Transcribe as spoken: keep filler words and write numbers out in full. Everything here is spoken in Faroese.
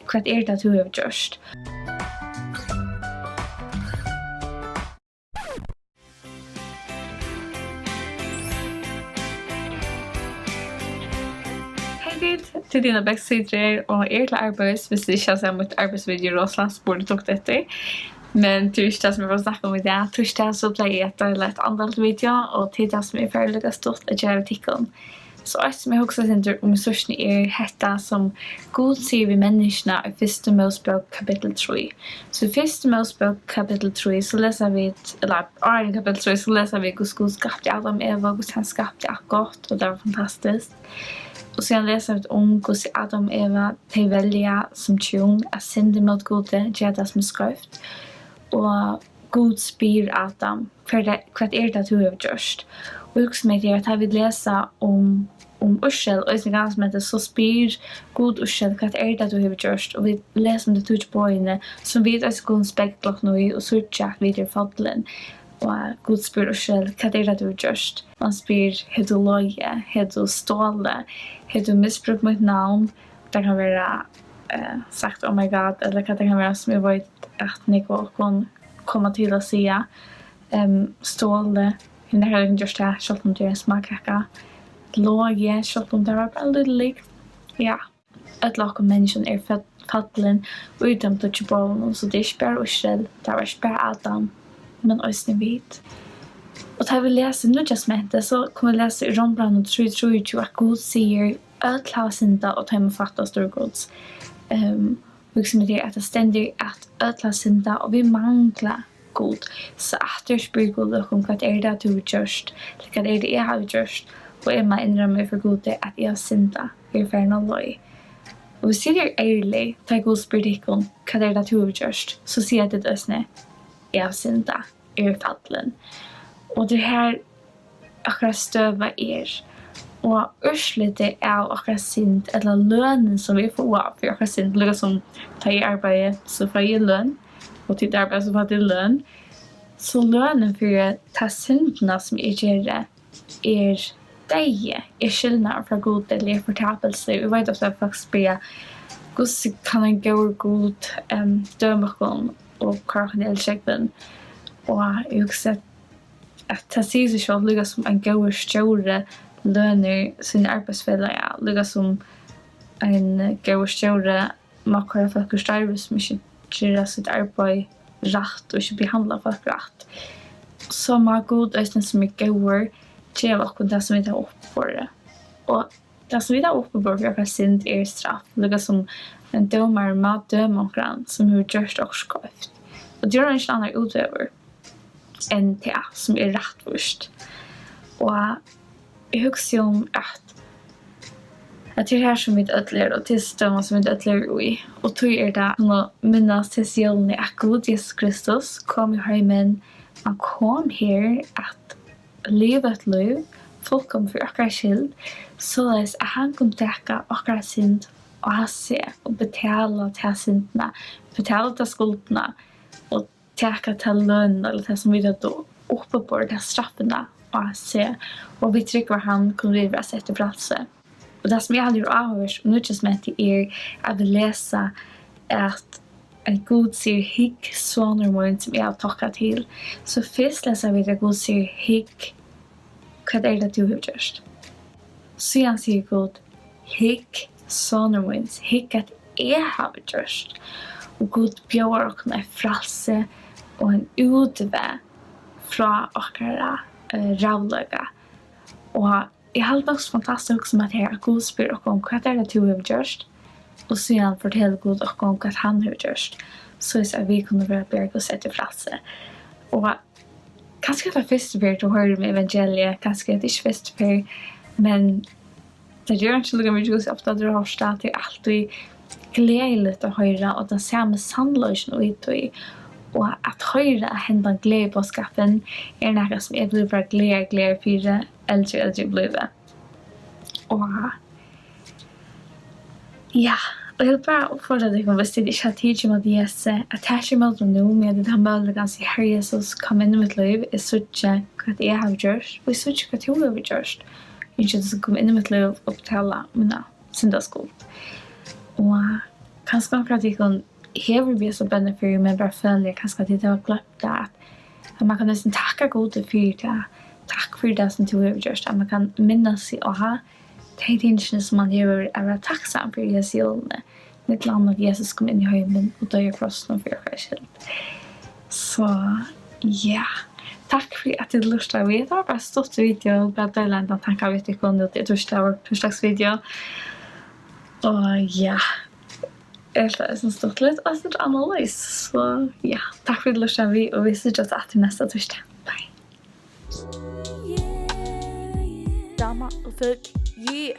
hvat er tað, tú hevur gjørt? Hey tit, tað er Dina Bech Sitre, og eg eri til arbeiðis, viss tit ikki hava sæð mítt arbeiðsvideo, rosaligt spurning, tit eftir. Men tað er ikki tað, sum eg vil snakka um í dag. Týsdag, so plagi eg at deila eitt annað video, og tað er tað, sum eg fari at lukka stutt at gera við tykkum. So eitt, sum eg hugsi eitt sindur um í síðstuni, er hetta, sum Gud sigur við menniskjuna í fyrstu Mósebók, kapittul trý. So í fyrstu Mósebók, kapittul trý, so lesa vit, ella áðrenn kapittul trý, so lesa vit, hvussu Gud skapti Adam og Eva, hvussu hann skapti alt gott, og tað var fantastiskt. Og síðan lesa vit um, hvussu Adam og Eva, tey velja sum hjún at synda móti Gudi, gera tað, sum er skeivt. Og Gud spyr Adam, "Hvat er, hvat er tað, tú hevur gjørt?" Og hugsa mær til, at tá vit lesa um, um Ísrael, og eisini Gamla Testamentið, so spyr Gud Ísrael, "Hvat er tað, tú hevur gjørt?" Og vit lesa um tey tíggju boðini, sum vit eisini kunnu spegla okkum í og síggja, at vit eru fallin. Og Gud spyr Ísrael, "Hvat er tað, tú hevur gjørt?" Og hann spyr, "Hevur tú logið? Hevur tú stolið? Hevur tú misbrúkt mítt navn?" Tað kann vera, eh, sagt, "Oh my God", ella hvat tað kann vera, sum eg veit at nógv av okkum koma til at siga. Ehm, stolið, hevur nakar av tykkum gjørt tað, sjálvt um tað er ein smákaka? Logið, sjálvt um tað var bara ein lítil lygn. Ja, øll okkum menniskjum eru fødd, fallin í teimum tíggju boðunum, so tað er ikki bara Ísrael, tað var ikki bara Adam, men eisini vit. Og tá vit lesa Nýggja Testamentið, so kunnu vit lesa í Rómbrævinum trý trýogtjúgu, at Gud sigur, "Øll hava syndað, og teimum fattast stór Guds." Ehm, Hugsi mær til, at tað stendur, at øll hava syndað, og vit mangla Gud. So aftur spyr Gud okkum, "Hvat er tað, tú hevur gjørt?" Ella, "Hvat er tað, eg havi gjørt?" Og eg má innrømma fyri Gudi, at eg havi syndað. Eg eri farin av leið. Og viss eg eri ærlig, tá Gud spyr tykkum, "Hvat er tað, tú hevur gjørt?" So siga tit eisini, "Eg havi syndað." Eru fallin. Og tað er her okkara støða er. Og úrslitið av okkara synd, ella lønin, sum vit fáa fyri okkara synd, líka sum tá eg arbeiði, so fái eg løn, og tit arbeiða, so fáa tit løn. So lønin fyri ta syndina, sum eg geri, er deyði, er skilnaður frá Gudi, ella er fortapilsi. Vit vita ofta, at fólk spyrja, "Hvussu kann ein góður Gud, em, døma okkum og koyra okkum í eldsjógvin?" Og eg hugsi, at, at tað sigur seg sjálvt, líka sum ein góður stjóri lønir sín arbeiðsfelaga, líka sum ein góður stjóri má koyra fólk úr starvi, sum ikki gera sítt arbeiði rætt og ikki behandla fólk rætt, so má Gud eisini, sum er góður, geva okkum tað, sum vit hava uppiborið. Og tað, sum vit hava uppiborið fyri okkara synd, er straff, líka sum ein dómari má døma onkran, sum hevur gjørt okkurt skeivt. Og tað er eingin annar útvegur enn tað, sum er rættvíst. Og eg hugsi um, at, at tað er her, sum vit øll eru, og tað er støðan, sum vit øll eru í. Og tí er tað, sum at minnast hesi jólini, at Gud, Jesus Kristus, kom í heimin, hann kom her at liva eitt lív, fullkomið fyri okkara skyld, soleiðis at hann kundi taka okkara synd á seg og betala ta syndina, betala ta skuldina, og taka ta lønina, ella tað, sum vit høvdu uppiborið, ta straffina á seg, og við trúgv á hann kunnu vit vera sett í frælsi. Og tað, sum eg haldi er áhugavert um Nýggja Testamentið, er at vit lesa, at, at Gud sigur, "Hygg, sonur mín, sum eg havi tokka til." So fyrst lesa vit, at Gud sigur, "Hygg, hvat er tað, tú hevur gjørt?" Síðan sigur Gud, "Hygg, sonur mín, hygg, at eg havi gjørt." Og Gud bjóðar okkum eitt frælsi og ein útveg frá okkara, eh, ræðuleika. Og eg haldi nokk so fantastiskt at hugsa um, at her, at Gud spyr okkum, "Hvat er tað, tú hevur gjørt?" Og síðan fortelur Gud okkum, hvat hann hevur gjørt, soleiðis at vit kunnu vera bjargað og sett í frælsi. Og kanska er tað fyrstu ferð, tú hoyrir um evangeliið, kanska er tað ikki fyrstu ferð, men tað ger einki líka mikið, hvussu ofta tú hevur hoyrt tað, tað er altíð gleðiligt at hoyra, og tann sami sannleikin í tí, og at hoyra hendan gleðiboðskapin er nakað, sum eg blívi bara glaðari, glaðari fyri, eldri og eldri eg blívi. Og ja, og eg vil bara uppfordra tykkum, viss tit ikki hava tikið ímóti Jesusi, at takið ímóti honum nú, meðan tit hava møguleikan, og siga, "Herre Jesus, kom inn í mítt lív, eg síggi, hvat eg havi gjørt, og eg síggi, hvat tú hevur gjørt. Eg ynski, at tú skal koma inn í mítt lív og betala mína syndaskuld." Og kanska onkur av tykkum hevur verið so bønn fyri, men bara følir kanska, at tit hava gloymt tað, at, at man kann næstan takka Gudi fyri tað. Takk fyri tað, sum tú hevur gjørt, at man kann minna seg á tey tingini, sum man hevur at vera takksamur fyri hesi jólini. Millum annað, at Jesus kom inn í heimin og doyði á krossinum fyri okkara skyld. So, ja. Takk fyri, at tit lurtaðu við. Tað var bara stutt video, bara deila ein tanka við tykkum, nú er týsdagur, týsdagsvideo. Og ja, eg helt tað var stuttligt, og stuttligt annarleiðis. So, ja, takk fyri, at tit lurtaðu við, og vit síggjast aftur næsta týsdag. Bye. Dama og fugl, yeah.